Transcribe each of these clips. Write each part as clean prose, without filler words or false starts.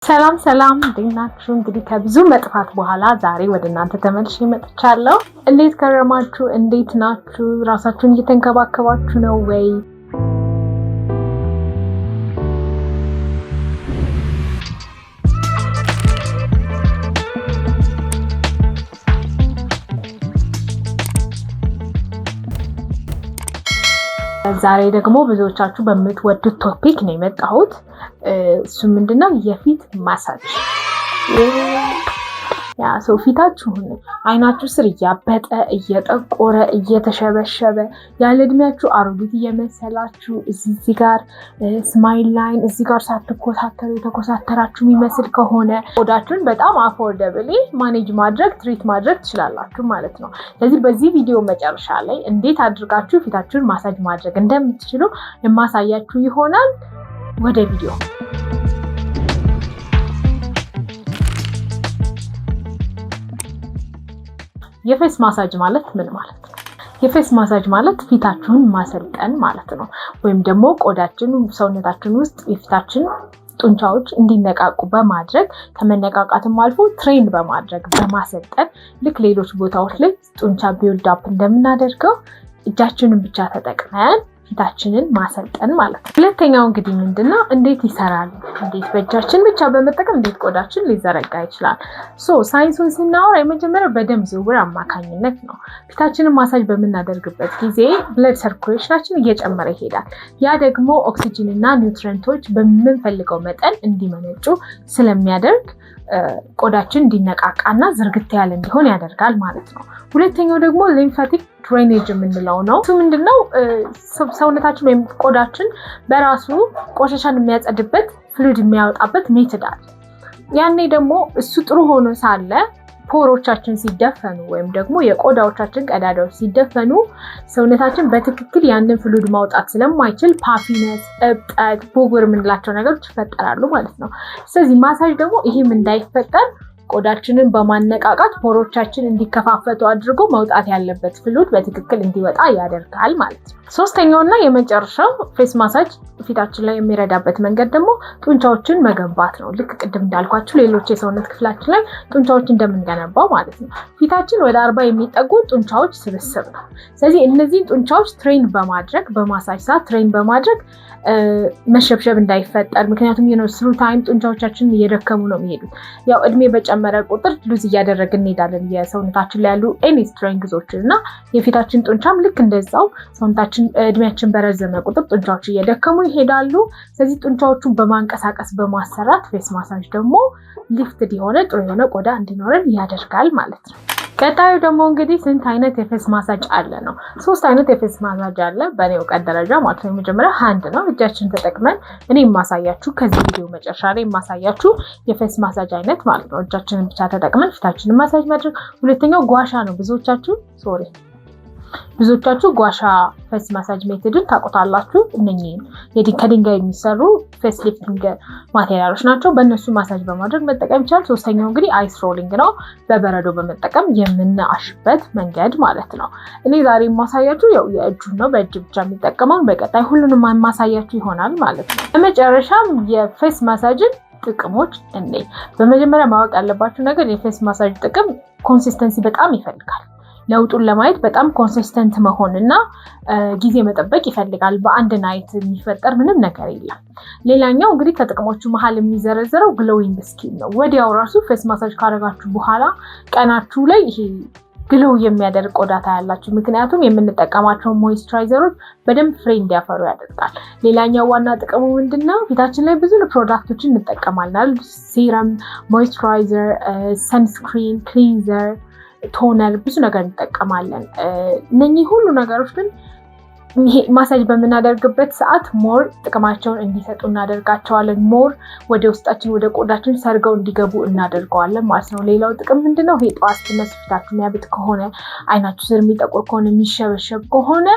ሰላም ሰላም፣ እንዴት ናችሁ? እንግዲህ ከብዙ መጥፋት በኋላ ዛሬ ወደ እናንተ ተመልሼ መጥቻለሁ። እንዴት ከረማችሁ? እንዴት ናችሁ? ራሳችሁን እየተንከባከባችሁ ነው ወይ? ዛሬ ደግሞ ብዙዎቻችሁ በምትወዱት topic ነው የመጣሁት። እሱ ምንድነው? የፊት ማሳጅ። Yeah, so ፊታችሁን አይናችሁ ስር እያበጠ፣ እየጠቆረ፣ እየተሸበሸበ፣ ያለ እድሜያችሁ አሮጊት እየመሰላችሁ፣ እዚህ ጋር smile line እዚህ ጋር ሳትኮሳተሩ የተኮሳተራችሁ የሚመስል ከሆነ ቆዳችሁን በጣም affordably manage ማድረግ፣ treat ማድረግ ትችላላችሁ ማለት ነው። ስለዚህ በዚህ ቪዲዮ መጨረሻ ላይ እንዴት አድርጋችሁ ፊታችሁን ማሳጅ ማድረግ እንደምትችሉ የማሳያችሁ ይሆናል። ወደ ቪዲዮ። የ face massage ማለት ምን ማለት ነው? የ face massage ማለት ፊታችሁን ማሰልጠን ማለት ነው። ወይም ደግሞ ቆዳችን ሰውነታችን ውስጥ የፊታችን ጡንቻዎች እንዲነቃቁ በማድረግ፣ ከመነቃቃትም አልፎ train በማድረግ፣ በማሰልጠን፣ ልክ ሌሎች ቦታዎች ላይ ጡንቻ build up እንደምናደርገው እጃችንን ብቻ ተጠቅመን ፊታችንን ማሰልጠን ማለት ነው። ሁለተኛው እንግዲህ ምንድነው? እንዴት ይሰራል? እንዴት በእጃችን ብቻ በመጠቀም እንዴት ቆዳችን ሊዘረጋ ይችላል? So ሳይንሱን ስናወራ የመጀመሪያው በደም ዝውውር አማካኝነት ነው። ፊታችንን ማሳጅ በምናደርግበት ጊዜ blood circulation ኣችን እየጨመረ ይሄዳል። ያ ደግሞ ኦክሲጅን እና nutrient ኦች በምንፈልገው መጠን እንዲመነጩ ስለሚያደርግ ቆዳችን እንዲነቃቃና ዝርግት ያለ እንዲሆን ያደርጋል ማለት ነው። ሁለተኛው ደግሞ lymphatic drainage የምንለው ነው። እሱ ምንድነው? ሰውነታችን ወይም ቆዳችን በራሱ ቆሻሻን የሚያጸድበት፣ fluid የሚያወጣበት method አለ። ያኔ ደግሞ እሱ ጥሩ ሆኖ ሳለ pore ኦቻችን ሲደፈኑ ወይም ደግሞ የቆዳዎቻችን ቀዳዳዎች ሲደፈኑ ሰውነታችን በትክክል ያንን fluid ማውጣት ስለማይችል puffiness፣ እብጠት፣ ብጉር የምንላቸው ነገሮች ይፈጠራሉ ማለት ነው። ስለዚህ ማሳጅ ደግሞ ይህም እንዳይፈጠር ቆዳችንን በማነቃቃት pore ኦቻችን እንዲከፋፈቱ አድርጎ መውጣት ያለበት fluid በትክክል እንዲወጣ ያደርጋል ማለት ነው። ሶስተኛውና የመጨረሻው face massage ፊታችን ላይ የሚረዳበት መንገድ ደግሞ ጡንቻዎችን መገንባት ነው። ልክ ቅድም እንዳልኳችሁ ሌሎች የሰውነት ክፍላችን ላይ ጡንቻዎች እንደምንገነባው ማለት ነው። ፊታችን ወደ 40 የሚጠጉ ጡንቻዎች ስብስብ ነው። ስለዚህ እነዚህን ጡንቻዎች train በማድረግ፣ በማሳጅ ሰዓት train በማድረግ መሸብሸብ እንዳይፈጠር፣ ምክንያቱም through time ጡንቻዎቻችን እየደከሙ ነው የሚሄዱት። ያው እድሜ በጨመረ ቁጥር lose እያደረግን እንሄዳለን የሰውነታችን ላይ ያሉ any strength ኦችን። እና የፊታችን ጡንቻም ልክ እንደዛው ሰውነታችን እድሜያችን በረዘመ ቁጥር ጡንቻዎች እየደከሙ ይሄዳሉ። ስለዚህ ጡንቻዎቹን በማንቀሳቀስ፣ በማሰራት face massage ደግሞ lifted የሆነ፣ ጥሩ የሆነ ቆዳ እንዲኖረን ያደርጋል ማለት ነው። ቀጣዩ ደግሞ እንግዲህ ስንት አይነት የ face massage አለ ነው። ሶስት አይነት የ face massage አለ በእኔ እውቀት ደረጃ ማለት ነው። የመጀመሪያው hand ነው። እጃችን ተጠቅመን እኔ የማሳያችሁ፣ ከዚህ ቪዲዮ መጨረሻ ላይ የማሳያችሁ የ face massage አይነት ማለት ነው። እጃችንን ብቻ ተጠቅመን ፊታችንን ማሳጅ ማድረግ። ሁለተኛው gua sha ነው። ብዙዎቻችሁ፣ sorry፣ ብዙዎቻችሁ gua sha face massage method ን ታውቁታላችሁ። እነኚህን ከድንጋይ የሚሰሩ face lifting material ኦች ናቸው። በእነሱ ማሳጅ በማድረግ መጠቀም ይቻላል። ሶስተኛው እንግዲህ ice rolling ነው። በበረዶ በመጠቀም የምናሽበት መንገድ ማለት ነው። እኔ ዛሬ የማሳያችሁ ያው የእጁን ነው፣ በእጅ ብቻ የሚጠቀመውን። በቀጣይ ሁሉንም የማሳያችሁ ይሆናል ማለት ነው። በመጨረሻም የ face massage ን ጥቅሞች እኔ በመጀመሪያ ማወቅ ያለባችሁ ነገር የ face massage ጥቅም consistency በጣም ይፈልጋል። ለውጡን ለማየት በጣም consistent መሆን እና ጊዜ መጠበቅ ይፈልጋል። በአንድ night የሚፈጠር ምንም ነገር የለም። ሌላኛው እንግዲህ ከጥቅሞቹ መሀል የሚዘረዘረው glowing skin ነው። ወዲያው ራሱ face massage ካደረጋችሁ በኋላ ቀናችሁ ላይ ይሄ glow የሚያደርግ ቆዳ ታያላችሁ። ምክንያቱም የምንጠቀማቸው moisturizer ኦች በደንብ ፍሬ እንዲያፈሩ ያደርጋል። ሌላኛው ዋና ጥቅሙ ምንድን ነው? ፊታችን ላይ ብዙ product ኦችን እንጠቀማለን። Serum፣ moisturizer፣ sunscreen፣ cleanser፣ toner፣ ብዙ ነገር እንጠቀማለን። እነኚህ ሁሉ ነገሮች ግን ይሄ ማሳጅ በምናደርግበት ሰዓት more ጥቅማቸውን እንዲሰጡ እናደርጋቸዋለን። More ወደ ውስጣችን ወደ ቆዳችን ሰርገው እንዲገቡ እናደርገዋለን ማለት ነው። ሌላው ጥቅም ምንድነው? ይሄ ጠዋት ስትነሱ ፊታችሁ የሚያብጥ ከሆነ፣ አይናችሁ ስር የሚጠቁር ከሆነ፣ የሚሸበሸብ ከሆነ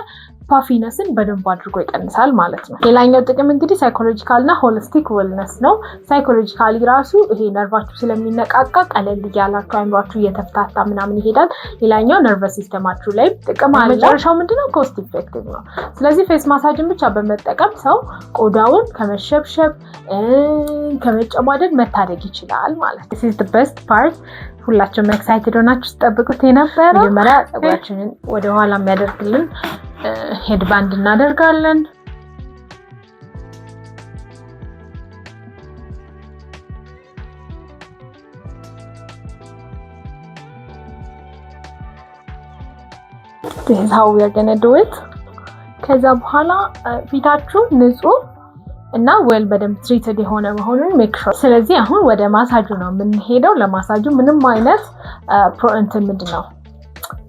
Puffiness ን በደንብ አድርጎ ይቀንሳል ማለት ነው። ሌላኛው ጥቅም እንግዲህ psychological እና holistic wellness ነው። Psychologically ራሱ ይሄ ነርቫችሁ ስለሚነቃቃ ቀለል እያላችሁ አይምሯችሁ እየተፍታታ ምናምን ይሄዳል። ሌላኛው nervous system ኣችሁ ላይ ጥቅም አለ። መጨረሻው ምንድነው? Cost effective ነው። ስለዚህ face massage ን ብቻ በመጠቀም ሰው ቆዳውን ከመሸብሸብ፣ ከመጨማደድ መታደግ ይችላል ማለት ነው። This is the best part። ሁላችሁም excited ሆናችሁ ስጠብቁት የነበረ። መጀመሪያ ፀጉራችንን ወደኋላ የሚያደርግልን headband እናደርጋለን። This is how we are gonna do it። ከዛ በኋላ ፊታችሁ ንጹህ እና well በደንብ treated የሆነ መሆኑን make sure። ስለዚህ አሁን ወደ ማሳጁ ነው የምንሄደው። ለማሳጁ ምንም አይነት እንትን ምንድን ነው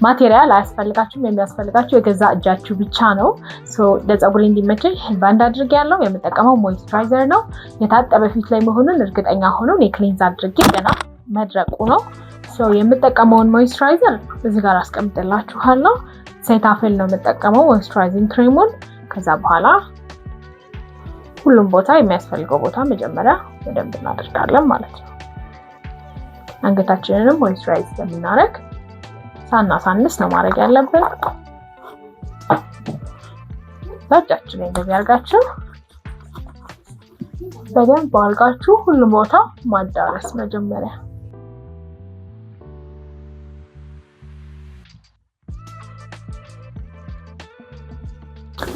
material አያስፈልጋችሁም። የሚያስፈልጋችሁ የገዛ እጃችሁ ብቻ ነው። ለፀጉሬ እንዲመቸኝ headband አድርጌያለሁ። የምጠቀመው moisturizer ነው። የታጠበ ፊት ላይ መሆኑን እርግጠኛ ሆኖ cleanse አድርጌ ገና መድረቁ ነው። የምጠቀመውን moisturizer እዚህ ጋር አስቀምጥላችኋለሁ። Cetaphil ነው የምጠቀመው moisturizing cream ኡን። ከዛ በኋላ ሁሉም ቦታ የሚያስፈልገው ቦታ መጀመሪያ በደንብ እናደርጋለን ማለት ነው። አንገታችንንም moisturize ስለምናደርግ ሳናሳንስ ነው ማድረግ ያለብን። እጃችን ላይ እንደዚህ አድርጋችሁ በደንብ አድርጋችሁ ሁሉም ቦታ ማዳረስ መጀመሪያ።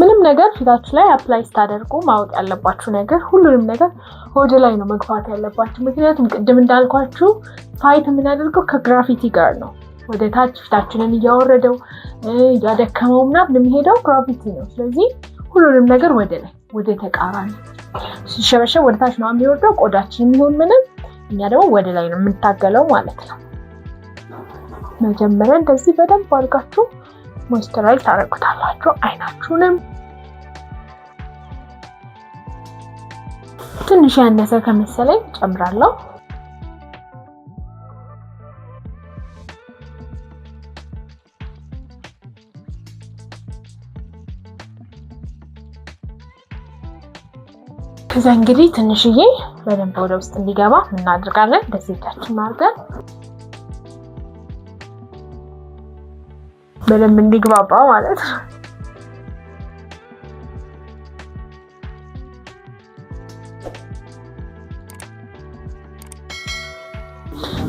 ምንም ነገር ፊታችሁ ላይ apply ስታደርጉ ማወቅ ያለባችሁ ነገር ሁሉንም ነገር ወደ ላይ ነው መግፋት ያለባችሁ። ምክንያቱም ቅድም እንዳልኳችሁ fight የምናደርገው ከ gravity ጋር ነው። ወደ ታች ፊታችንን እያወረደው፣ እያደከመው ምናምን የሚሄደው gravity ነው። ስለዚህ ሁሉንም ነገር ወደ ላይ፣ ወደ ተቃራኒ ሲሸበሸብ ወደ ታች ነው የሚወርደው ቆዳችን የሚሆን ምንም፣ እኛ ደግሞ ወደ ላይ ነው የምንታገለው ማለት ነው። መጀመሪያ እንደዚህ በደንብ አድርጋችሁ moisturize ታደርጉታላችሁ። አይናችሁንም ትንሽ ያነሰ ከመሰለኝ ጨምራለሁ። ከዛ እንግዲህ ትንሽዬ በደንብ ወደ ውስጥ እንዲገባ እናደርጋለን። እንደዚህ እጃችን አድርገን በደንብ እንዲግባባ ማለት ነው።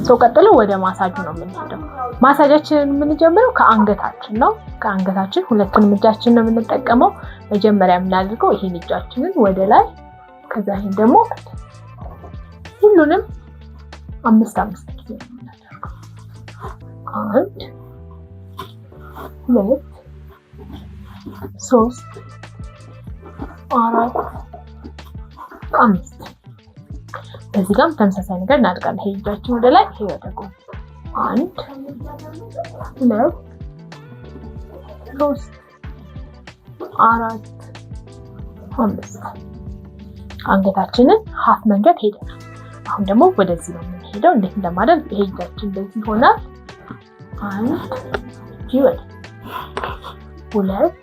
So ቀጥሎ ወደ ማሳጁ ነው የምንሄደው። ማሳጃችንን የምንጀምረው ከአንገታችን ነው። ከአንገታችን ሁለቱንም እጃችን ነው የምንጠቀመው። መጀመሪያ የምናደርገው ይሄን እጃችንን ወደ ላይ፣ ከዛ ይሄን ደግሞ ሁሉንም አምስት አምስት ጊዜ ነው የምናደርገው። አንድ፣ ሁለት፣ ሶስት፣ አራት፣ አምስት። በዚህ ጋርም ተመሳሳይ ነገር እናደርጋለን። ይሄ እጃችን ወደ ላይ፣ ይሄ ወደ ጎን። አንድ፣ ሁለት፣ ሶስት፣ አራት፣ አምስት። አንገታችንን half መንገድ ሄደናል። አሁን ደግሞ ወደዚህ ነው የምንሄደው። እንዴት እንደማደርግ ይሄ እጃችን እንደዚህ ይሆናል። አንድ እጅ ወደ ሁለት፣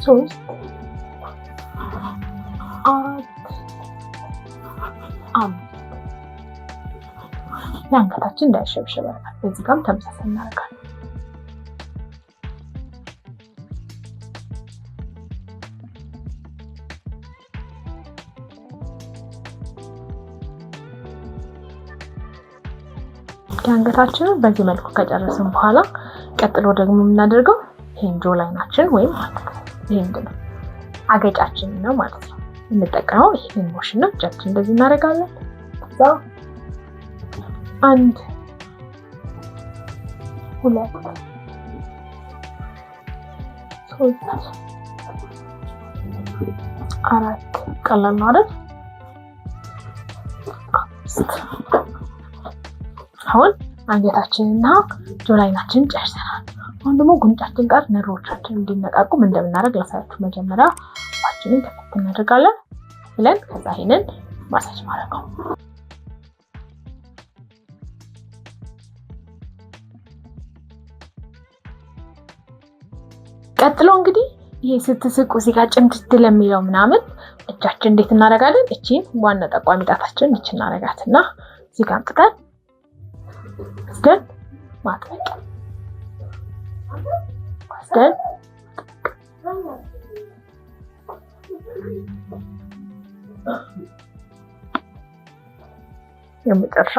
ሶስት፣ አራት፣ አምስት። የአንገታችን እንዳይሸብሸብ ያደርጋል። በዚህ ጋርም ተመሳሳይ እናደርጋለን። የአንገታችንን በዚህ መልኩ ከጨረስን በኋላ ቀጥሎ ደግሞ የምናደርገው ይሄን jawline ኣችን ወይም ይሄ ምንድን ነው አገጫችንን ነው ማለት ነው የምንጠቀመው። ይሄን motion ነው። እጃችን እንደዚህ እናደርጋለን። ከዛ አንድ፣ ሁለት፣ ሶስት፣ አራት። ቀላል ነው አይደል? አምስት። አሁን አንገታችንና jawline ኣችንን ጨርሰናል። አሁን ደግሞ ጉንጫችን ጋር ነርቮቻችን እንዲነቃቁ ምን እንደምናደርግ ላሳያችሁ። መጀመሪያ አፋችንን ከፈት እናደርጋለን ብለን ከዛ ይሄንን ማሳጅ ማድረግ ነው። ቀጥሎ እንግዲህ ይሄ ስትስቁ እዚህ ጋር ጭምድድ ለሚለው ምናምን እጃችን እንዴት እናደርጋለን? እቺን ዋና ጠቋሚ ጣታችን እቺ እናደርጋትና እዚህ ጋር አምጥተን ወስደን ማጥበቅ፣ ወስደን የመጨረሻ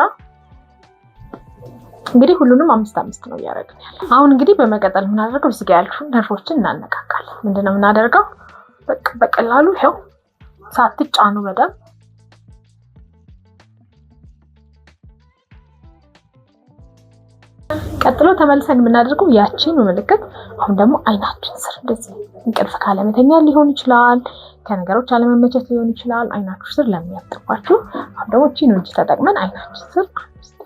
እንግዲህ ሁሉንም አምስት አምስት ነው እያደረግን ያለ። አሁን እንግዲህ በመቀጠል የምናደርገው እዚህ ጋር ያሉ ነርቮችን እናነቃቃለን። ምንድነው የምናደርገው? በቃ በቀላሉ ይኸው ሳትጫኑ በደንብ ቀጥሎ ተመልሰን የምናደርገው ያቺን ምልክት አሁን ደግሞ አይናችን ስር እንደዚህ እንቅልፍ ካለመተኛ ሊሆን ይችላል፣ ከነገሮች አለመመቸት ሊሆን ይችላል። አይናችሁ ስር ለሚያጥባችሁ አሁን ደግሞ እቺን እጅ ተጠቅመን አይናችን ስር 5።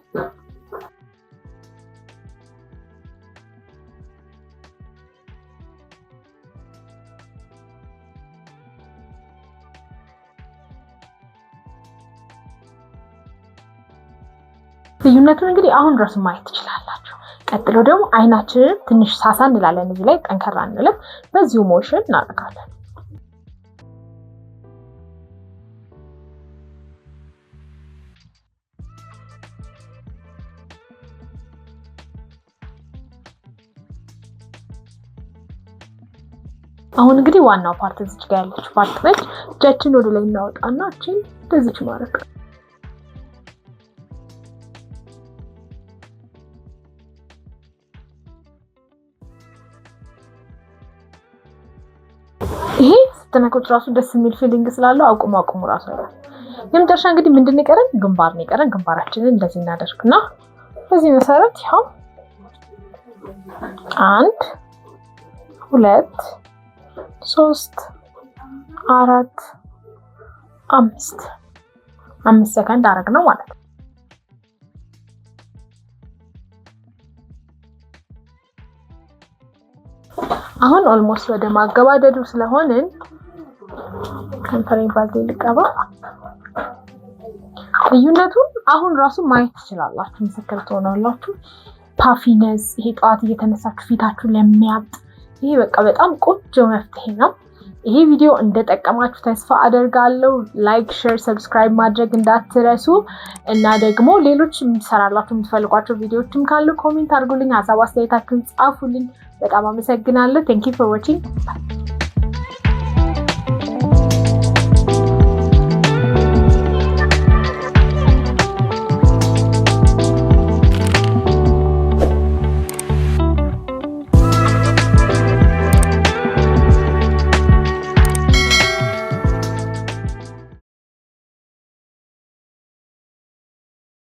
ልዩነቱን እንግዲህ አሁን ራሱ ማየት ትችላላችሁ። ቀጥሎ ደግሞ አይናችንን ትንሽ ሳሳ እንላለን፣ እዚህ ላይ ጠንከራ አንልም። በዚሁ motion እናደርጋለን። አሁን እንግዲህ ዋናው part እዚች ጋር ያለችው part ነች። እጃችን ወደ ላይ እናወጣና እቺን እንደዚች ማድረግ። ይሄ ስትነኩት ራሱ ደስ የሚል feeling ስላለው አቁሙ አቁሙ ራሱ አይደል። የመጨረሻ እንግዲህ ምንድን ነው የቀረን? ግንባር ነው የቀረን። ግንባራችንን እንደዚህ እናደርግና በዚህ መሰረት ይኸው 1 2 3 4 5 5 ሰከንድ አደረግነው ማለት ነው። አሁን almost ወደ ማገባደዱ ስለሆንን ከንፈሬን ባልቴ ልቀባ። ልዩነቱን አሁን ራሱ ማየት ትችላላችሁ፣ ምስክር ትሆናላችሁ። Puffiness፣ ይሄ ጠዋት እየተነሳችሁ ፊታችሁ ለሚያብጥ ይሄ በቃ በጣም ቆንጆ መፍትሄ ነው። ይሄ ቪዲዮ እንደጠቀማችሁ ተስፋ አደርጋለሁ። Like፣ share፣ subscribe ማድረግ እንዳትረሱ እና ደግሞ ሌሎች እንድሰራላችሁ የምትፈልጓቸው ቪዲዮዎችም ካሉ comment አድርጉልኝ፣ ሀሳብ አስተያየታችሁን ጻፉልኝ። በጣም አመሰግናለሁ። Thank you for watching. Bye.